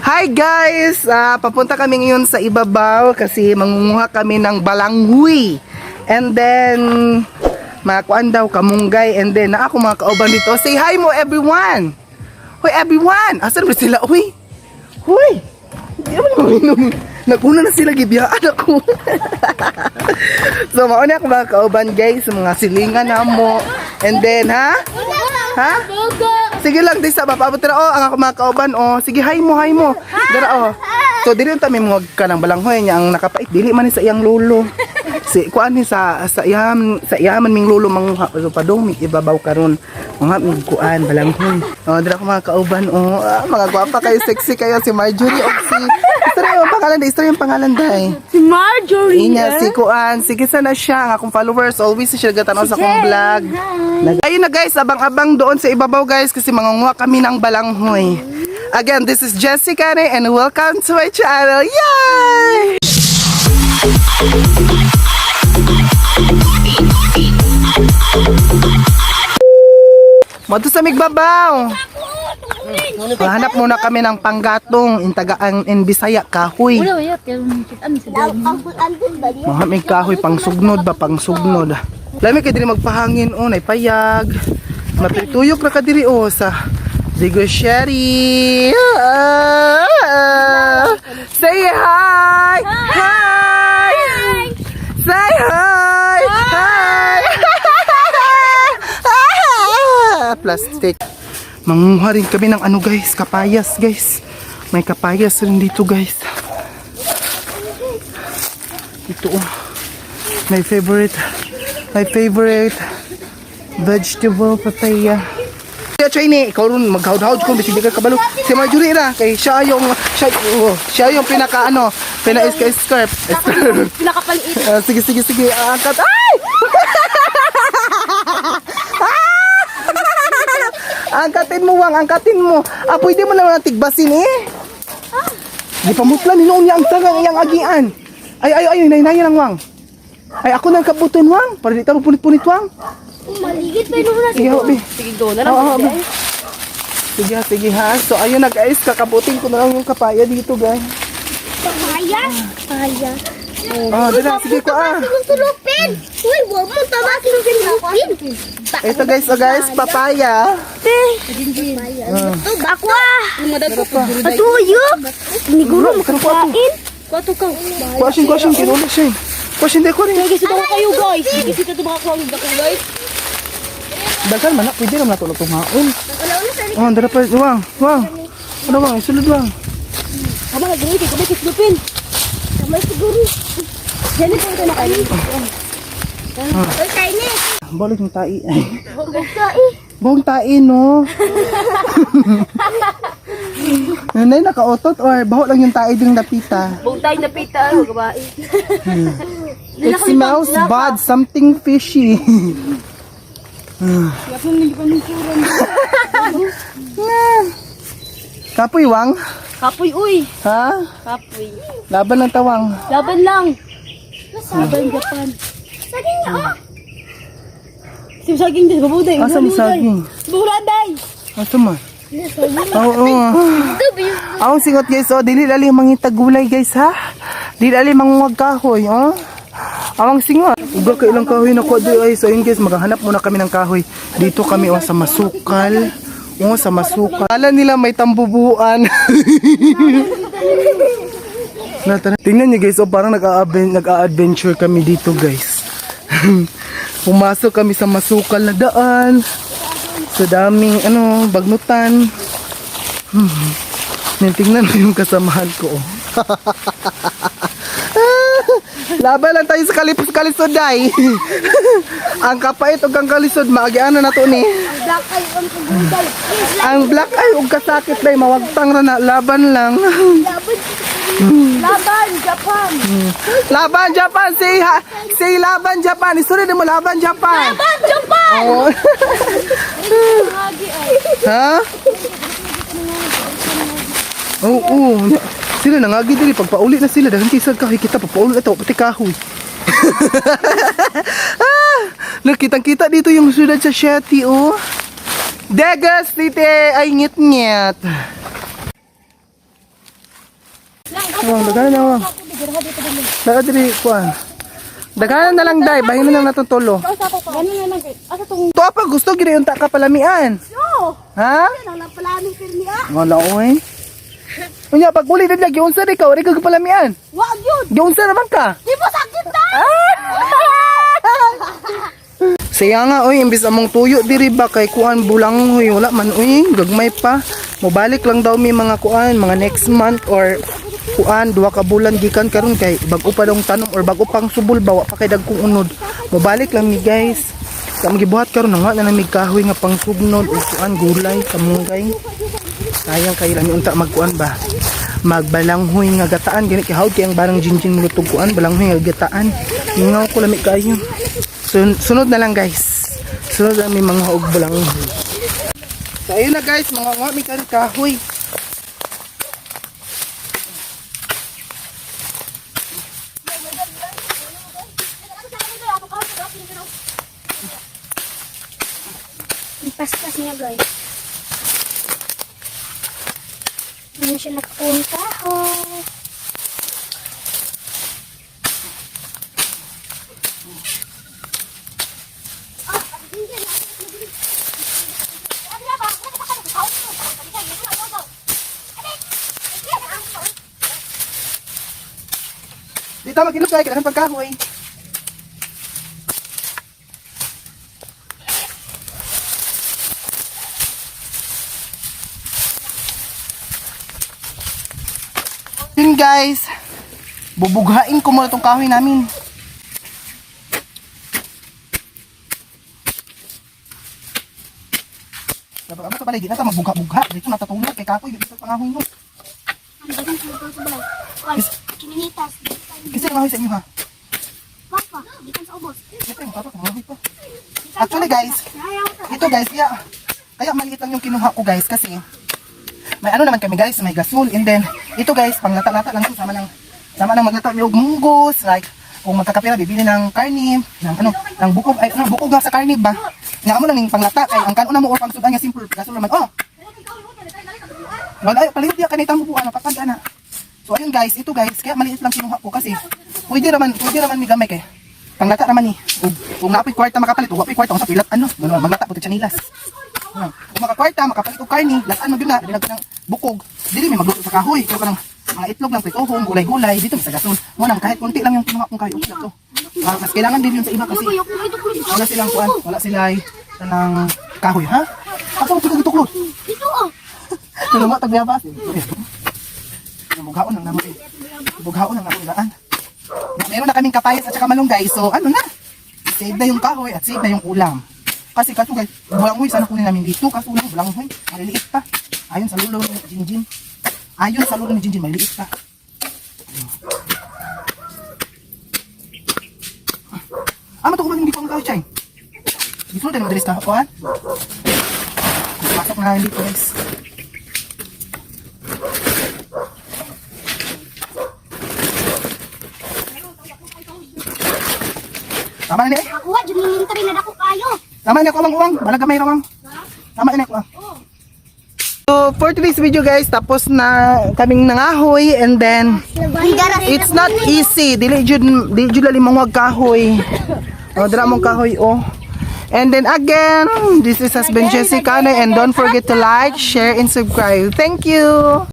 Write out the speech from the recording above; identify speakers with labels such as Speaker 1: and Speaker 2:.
Speaker 1: Hi guys! Papunta kami ngayon sa ibabaw kasi mangunguha kami ng balanghoy. And then, mga kuan daw, kamunggay. And then, na ako mga kauban dito. Say hi mo, everyone! Hoy, everyone! Asan ba sila? Uy! Hoy! Hindi naman maminong. Naguna na sila, gibiyaan ako. So, mauna ako mga kauban guys, mga silingan na mo. And then, ha? Ha? Sige lang, di sa papaabot na oh, ang ako mga kauban oh. Sige, hi mo, hi mo. Dara oh. So dili unta may mga ka ng balanghoy niya ang nakapait dili man ni sa iyang lolo. Si kuan ni sa iyaman ming lolo manguha so padong mig ibabaw karon. Mga mig kuan balanghoy. Oh, dira ko mga kauban oh. Ah, mga gwapa kayo, sexy kayo si Marjorie og si Istorya yung pangalan, dai, istorya yung pangalan dai.
Speaker 2: Si Marjorie.
Speaker 1: Inya si Kuan, sige sana siya ang akong followers always siya nagatan-aw sa akong vlog. Ayun na guys, abang-abang doon sa ibabaw guys kasi mangunguha kami ng balanghoy. Again, this is Jessica Ne and welcome to my channel. Yay! Moto sa migbabaw. Hanap muna kami ng panggatong in Tagaan in Bisaya kahoy.
Speaker 2: Wala, wala. Pero kita sa
Speaker 1: Mga may kahoy pangsugnod ba pangsugnod. Lami kay diri magpahangin oh, nay payag. Matuyok ra ka diri oh sa Zigo Sherry. Ah! Say hi! Hi! Say hi! Hi! Ah! Plastic. Manguha rin kami ng ano guys, kapayas guys. May kapayas rin dito guys. Ito oh. My favorite vegetable, papaya. Kaya Chinese, ikaw ron maghawd-hawd kung bisig di ka kabalo. Si Marjorie ra kay siya oh, siya yung pinaka ano, pinaka scarf.
Speaker 2: Pinakapaliit.
Speaker 1: Ah, sige sige sige, angkat. Ay! Ah! Angkatin mo, Wang, angkatin mo. Ah, pwede mo naman ang tigbasin eh. Di pa mutlan, hinoon niya ang sangang iyang agian. Ay, ay, ay, nay lang, Wang. Ay, ako nang kabuton, Wang. Para di tayo punit-punit, Wang.
Speaker 2: Maligit pa yun.
Speaker 1: Sige, ho, be.
Speaker 2: Sige, go na lang.
Speaker 1: Oo, be. Sige, ha, sige ha. So, ayun na guys, kakabutin ko na lang yung kapaya dito, guys.
Speaker 3: Papaya? Papaya.
Speaker 1: Ah, dala, sige ko ah.
Speaker 3: Sulupin! Uy, huwag mo tawasin sulupin!
Speaker 1: Ito guys, oh guys, papaya.
Speaker 3: Ito, bakwa! Patuyo! Siniguro makakain!
Speaker 2: Kwato ka.
Speaker 1: Kwashin, kwashin, kinula siya. Kwashin, di ko rin.
Speaker 2: Kasi daw kayo guys. Kasi ito mga kuwang dako guys.
Speaker 1: Daghan man na, pwede naman nato na tungaon. Oh, dara pa, Wang, Wang. Ano Wang, isulod Wang.
Speaker 2: Tama na gano'n kay kamay kislupin.
Speaker 3: Kamay siguro.
Speaker 2: Yan ito ito na kayo.
Speaker 3: Uy, kainin!
Speaker 1: Balik ng tai. Ay.
Speaker 3: Kain!
Speaker 1: Buong tai, no? Nanay, nakautot or baho lang yung tai ding napita.
Speaker 2: Buong tayo napita, ano gabae.
Speaker 1: It smells bad, something fishy. Kapoy, Wang?
Speaker 2: Kapoy uy.
Speaker 1: Ha?
Speaker 2: Kapoy.
Speaker 1: Laban ng tawang.
Speaker 2: Laban lang. Laban Japan.
Speaker 3: Saging niya, oh!
Speaker 2: Si saging din babuday.
Speaker 1: Asa mo saging?
Speaker 2: Bulanday.
Speaker 1: Asa man? Oo. Ang singot guys, oh, dili lali mangitag gulay guys ha. Dili lali manguwag kahoy, oh. Awang singot. Uga kay ilang kahoy na ko ay. So ayun guys, maghahanap muna kami ng kahoy. Dito kami oh sa masukal. Oh, sa masukal. Kala nila may tambubuan. Na, tara. Tingnan niyo guys, oh, parang nag-a-adventure kami dito guys. Pumasok kami sa masukal na daan. Sa daming ano, bagnutan. Tingnan mo yung kasamahan ko. Oh. Laban lang tayo sa kalipos kalisod ay. Ang kapait ug ang kalisod maagianan na to ni.
Speaker 3: Black eye ang pagudal.
Speaker 1: Ang black eye ug kasakit day mawagtang ra na laban lang.
Speaker 3: Laban! Laban, Japan!
Speaker 1: Laban Japan, say ha, say laban Japan. Isuri mo laban Japan.
Speaker 3: Laban, Japan!
Speaker 1: Oh. Ha? Oo, oo. Sila nangagi diri pagpauli na sila daghan kay kahoy kita pagpauli na to pati kahoy. Ah, nakitang-kita dito yung syudad sa Shetty oh. Degas tite ay ngit-ngit. Oh, daghanan na lang. Dara diri kuan. Daghanan na lang, day, bahin na lang natong tulo.
Speaker 2: Ganun na lang. Asa tong
Speaker 1: To pa gusto gid yung ta ka palamian.
Speaker 3: Yo!
Speaker 1: Ha?
Speaker 3: Ano na pala ni pirmi ah?
Speaker 1: Wala oy. Unya pag uli dili giunsa di ka, ori ka palamian.
Speaker 3: Wag yun!
Speaker 1: Giunsa naman ka.
Speaker 3: Di mo sakit na!
Speaker 1: Siya nga oy, imbis among tuyo diri ba kay kuan bulanghoy, wala man oy, gagmay pa. Mobalik lang daw mi mga kuan, mga next month or kuan 2 ka bulan gikan karon kay bag-o pa dong tanom or bag-o pang subol ba, wa pa kay dagkong unod. Mobalik lang mi, guys. Sa among gibuhat karon nga na namig kahoy nga pangsugnod o kuan gulay, kamunggay. Sayang kay lami unta magkuan ba. Magbalanghoy nga gataan gani kay hawd kay ang barang jinjin mulutog kuan balanghoy nga gataan. Ingaw ko, lami kaayo. Sunod na lang, guys. Sunod na may mga og balanghoy. So ayun na, guys, mga nga may kan kahoy.
Speaker 3: Paspas niya, guys. Hindi siya nakapunta. Oh.
Speaker 1: Dito magilog kay kailangan pagkahoy. Yun, guys, bubughain ko muna tong kahoy namin. Dapat amo sa balay, di na ta magbugha-bugha. Dito natatulog kay kapoy, dito sa pangahoy mo.
Speaker 3: Ang dagang sa balay. Oy, kininitas.
Speaker 1: Kasi ang kahoy sa inyo ha.
Speaker 3: Papa, gikan sa ubos.
Speaker 1: Siyempre, papa, kumahoy pa. Actually, guys, ito, guys, kaya maliit lang yung kinuha ko, guys, kasi may ano naman kami, guys, may gasol. And then, ito, guys, panglata-lata lang to, sama ng maglata mi og munggos, like, kung magkakapira, bibili ng karne, ng ano, ng bukog, ay, ano, bukog nga sa karne ba? Nga mo lang yung panglata, kay ang kanon na mo or pangsudan nga simple, gasol naman. Oh! Wala, ay, palit diya kanita mo po, ano, kapag ana. So, ayun, guys, ito, guys, kaya maliit lang kinuha ko kasi pwede raman mi gamay kay panglata naman ni. Kung napoy kwarta makapalit, ug wapoy kwarta unsa pilat ano, ganun maglata po chanilas. Ano, kung makakwarta, makapalit og karne, lataan mo gyud na, dili na ng bukog. Dili may magluto sa kahoy, pero kanang mga itlog lang pritohon, gulay-gulay dito sa gasol. Mo nang kahit konti lang yung kinuha kong kahoy, okay lang to. Ah, mas kailangan din yun sa iba kasi wala silang kuan, wala sila ng kahoy, ha? Asa mo pagkagituklod?
Speaker 3: Dito oh.
Speaker 1: Tulungan tagyabas. Bughaon lang naman eh. Bughaon lang naman daan. Meron na kaming kapayas at saka malunggay. So ano na? Save na yung kahoy at save na yung ulam. Kasi kaso, guys, bulanghoy sana kunin namin dito. Kaso lang, bulanghoy, maliliit pa. Ayon sa lulo ni Jinjin. Ayon sa lulo ni Jinjin, maliliit pa. Ah, matuko ba hindi pa ang kahoy, Chay? Dito na madalis ka. Kuhan? Pasok na dito, guys. Tama na ni eh.
Speaker 3: Nakuha, dyan nilintry na dako kayo.
Speaker 1: Tama na ako ang uwang. Balag gamay rawang. Tama na ako. Ah. So, for today's video, guys, tapos na kaming nangahoy and then it's not easy. Dili jud lalim mong kahoy. Oh, dira mong kahoy oh. And then again, this is has been Jessica and don't forget to like, share and subscribe. Thank you.